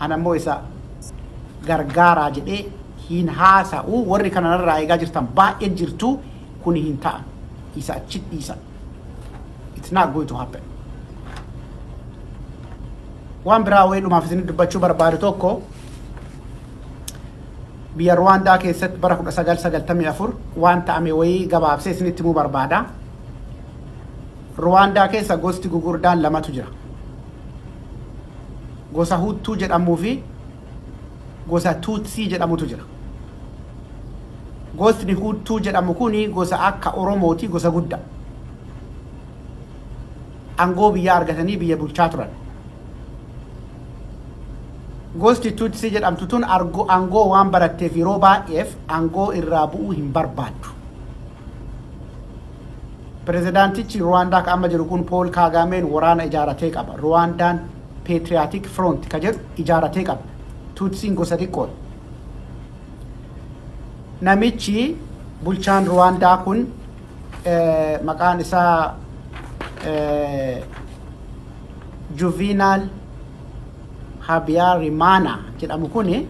Ana immoo isa gargaaraa jedhee hin haasa'u. Warri kana narraa eegaa jirtan baay'ee jirtu, kun hin ta'an. Isa achi dhiisa. It's not going to happen. Waan biraa wayii dhumaaf isin dubbachuu barbaadu tokko, biyya Ruwaandaa keessatti bara 1994 waan ta'ame wayii gabaabsee isinitti himuu barbaada. Ruwaandaa keessa gosti gugurdaan lamatu jira. Gosa Huttuu jedhamuu fi gosa Tuutsii jedhamutu jira. Gosni Huttuu jedhamu kuni gosa akka Oromooti, gosa guddaa. Angoo biyyaa argatanii biyya bulchaa turan. Gosti Tutsii jedhamtu tun angoo waan baratteef yeroo baay'eef angoo irraa bu'uu hin barbaaddu. Pirezidaantichi Ruwaandaa ka amma jiru kun Pool Kaagaameen waraana ijaaratee qaba. Ruwaandaan Patriotic Front ka jedhu ijaaratee qaba. Tutsiin gosa xiqqoodha. Namichi bulchaan Ruwaandaa kun maqaan isaa Juvenal Habyarimana jedhamu kuni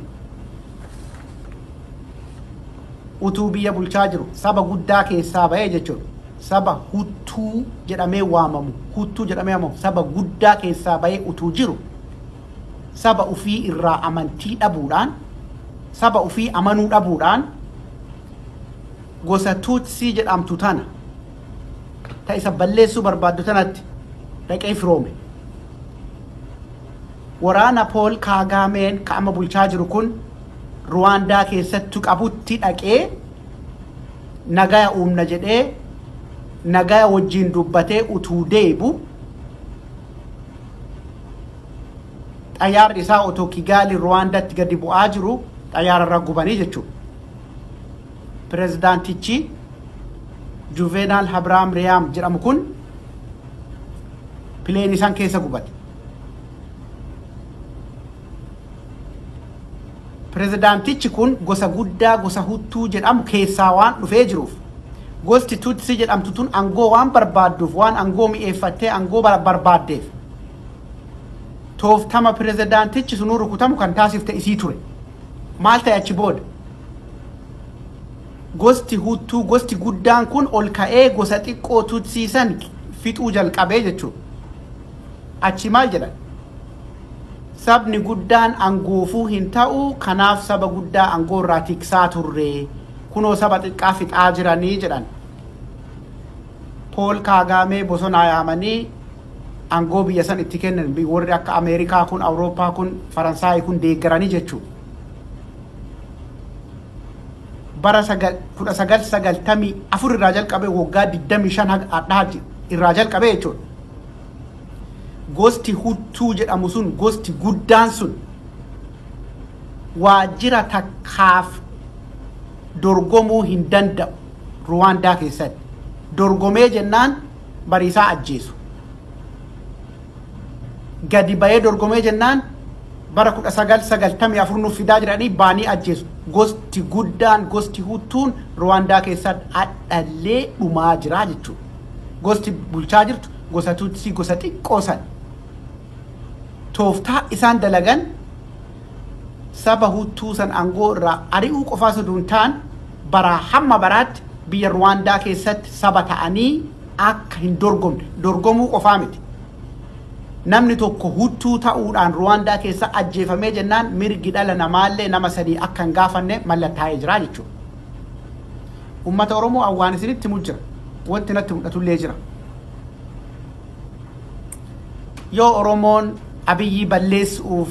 utuu biyya bulchaa jiru saba guddaa keessaa ba'ee jechuudha. Saba Huttuu jedhamee waamamu, Huttuu jedhamee waamamu, saba guddaa keessaa ba'ee utuu jiru saba ufii irraa amantii dhabuudhaan, saba ufii amanuu dhabuudhaan, gosa Tuutsii jedhamtu tana ta isa balleessuu barbaaddu tanatti dhaqee firoome. Waraana Pool Kaagaameen ka amma bulchaa jiru kun Ruwaandaa keessatti qabutti dhaqee nagaya uumna jedhee nagaya wajjin dubbatee utuu deebu, xayyaarri isaa otoo Kigaali Ruwaandatti gadi bu'aa jiru xayyaara irra gubanii jechuudha. Pirezidaantichi Juvenal Habraam Riyaam jedhamu kun pileenii isaan keessa gubate. Pirezidaantichi kun gosa guddaa gosa Huttuu jedhamu keessaa waan dhufee jiruuf, gosti Tutsi jedhamtu tun angoo waan barbaadduuf, waan angoo mi'eeffattee angoo barbaaddeef, tooftama pirezidaantichi sunuu rukutamu kan taasifte isii ture. Maal ta'e achi booda? Gosti Huttuu, gosti guddaan kun ol ka'ee gosa xiqqoo Tutsii san fixuu jalqabee jechuudha. Achi maal jedhan? Sabni guddaan angoofuu hin ta'u, kanaaf saba guddaa angoo irraa tiksaa turre. Kunoo saba xiqqaa fixaa jiranii jedhan. Pool Kaagaamee bosonaa yaamanii angoo biyya san itti kennan, warri akka Ameerikaa kun, Awurooppaa kun, Faransaay kun deeggaranii jechuudha. Bara 1994 irraa jalqabee waggaa 25 haga hadhaa irraa jalqabee jechuudha. Gosti Huttuu jedhamu sun, gosti guddaan sun, waajjira takkaaf dorgomuu hin danda'u Ruwaandaa keessatti. Dorgomee jennaan bariisaa ajjeesu. Gadi bahee dorgomee jennaan bara 1994 nuuf fidaa jedhanii baanii ajjeesu. Gosti guddaan, gosti Huttuun, Ruwaandaa keessatti hadhallee dhumaa jira jechuudha. Gosti bulchaa jirtu gosa Tutsii, gosa xiqqoo san. Tooftaa isaan dalagan saba Huttuu san aangoo irraa ari'uu qofaa osoo hin taane, baraa hamma baraatti biyya Ruwaandaa keessatti saba ta'anii akka hin dorgomne, dorgomuu qofaa miti. Namni tokko Huttuu ta'uudhaan Ruwaandaa keessa ajjeefamee jennaan mirgi dhala namaallee nama sanii akka hin gaafanne mallattaa'ee jira jechuudha. Uummata Oromoo, awwaan isinitti himu jira. Wanti natti mul'atullee jira. Yoo Oromoon Abiyyi balleessuuf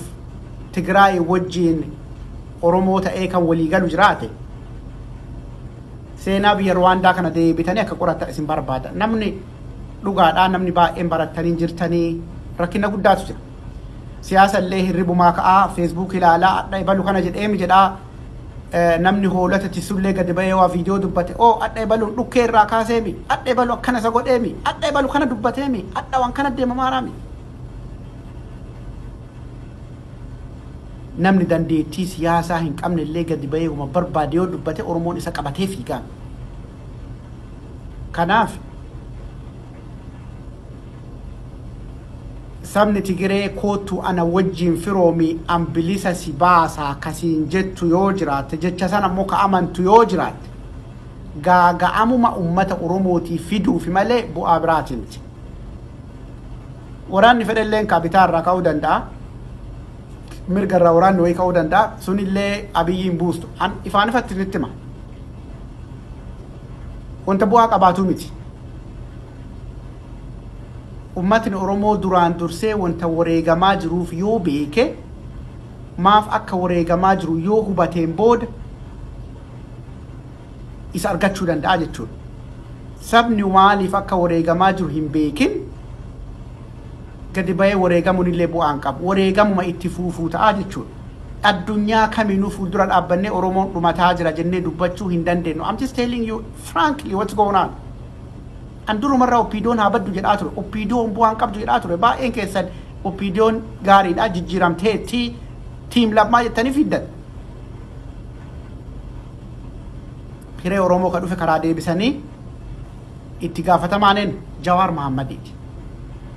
Tigraay wajjin Oromoo ta'ee kan walii galu jiraate, seenaa biyya Ruwaandaa kana deebitanii akka qorattan isin barbaada. Namni dhugaadhaa, namni baay'een barattanii jirtanii, rakkina guddaatu jira. Siyaasa illee hirribumaa ka'aa Facebook ilaalaa, adha ebalu kana jedheemi jedhaa, namni hoolota tisullee gadi ba'ee waa viidiyoo dubbate, oo adha ebaluun dhukkee irraa kaaseemi, adha ebalu akkana isa godheemi, adha ebalu kana dubbateemi, adha waan kana deemamaaraami. Namni dandeettii siyaasaa hin qabne illee gadi ba'ee uma barbaade yoo dubbate Oromoon isa qabatee fiigaa. Kanaaf Sabni Tigiree "Koottu, ana wajjin firoomi, an bilisa si baasaa" kasiin jettu yoo jiraatte, jecha sana immoo ka amantu yoo jiraatte, gaaga'amuma ummata Oromootii fiduufi malee bu'aa biraati miti. Waraanni fedhelleen ka bitaa irraa ka'uu danda'a. Mirga irraa waraanni wayii ka'uu danda'a. Sunillee Abiyyiin buustu. An ifaan ifatti nitti hima. Wanta bu'aa qabaatu miti. Ummatni Oromoo duraan dursee wanta wareegamaa jiruuf yoo beeke, maaf akka wareegamaa jiru yoo hubateen booda isa argachuu danda'a jechuudha. Sabni maaliif akka wareegamaa jiru hin beekin gadi bahee wareegamuun illee bu'aan qabu. Wareegamuma itti fuufuu ta'a jechuudha. Addunyaa kamiinuu fuuldura dhaabbannee Oromoon dhumataa jira jennee dubbachuu hin dandeenyu. I'm just telling you frankly what's going on. An durumarraa OPDOn haa baddu jedhaa ture. OPDOn bu'aan qabdu jedhaa ture. Baay'een keessan OPDOn gaariidha, jijjiiramteetti, team Lammaa jettanii fiddan. Hiree Oromoo ka dhufe karaa deebisanii itti gaafatamaan Jawaar Mahaammadiiti.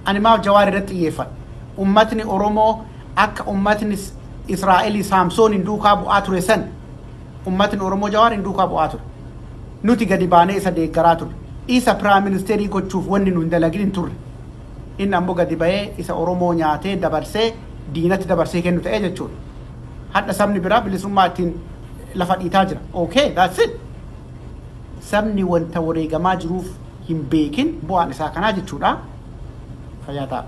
Ani maaf Jawaar irratti xiyyeeffadha? Ummatni Oromoo akka ummatni Israa'elii Saamsoon duukaa bu'aa ture san, ummatni Oromoo Jawaar duukaa bu'aa ture. Nuti gadi baanee isa deeggaraa ture. Isa prime ministerii gochuuf wanni nu hin dalagin hin turre. Inni ammoo gadi bahee isa Oromoo nyaatee dabarsee diinatti dabarsee kennu ta'ee jechuudha. Hadha sabni biraa bilisummaa ittiin lafa dhiitaa jira. Okay, that's it. Sabni wanta wareegamaa jiruuf hin beekin bu'aan isaa kanaa jechuudha. Fayyaa ta'a.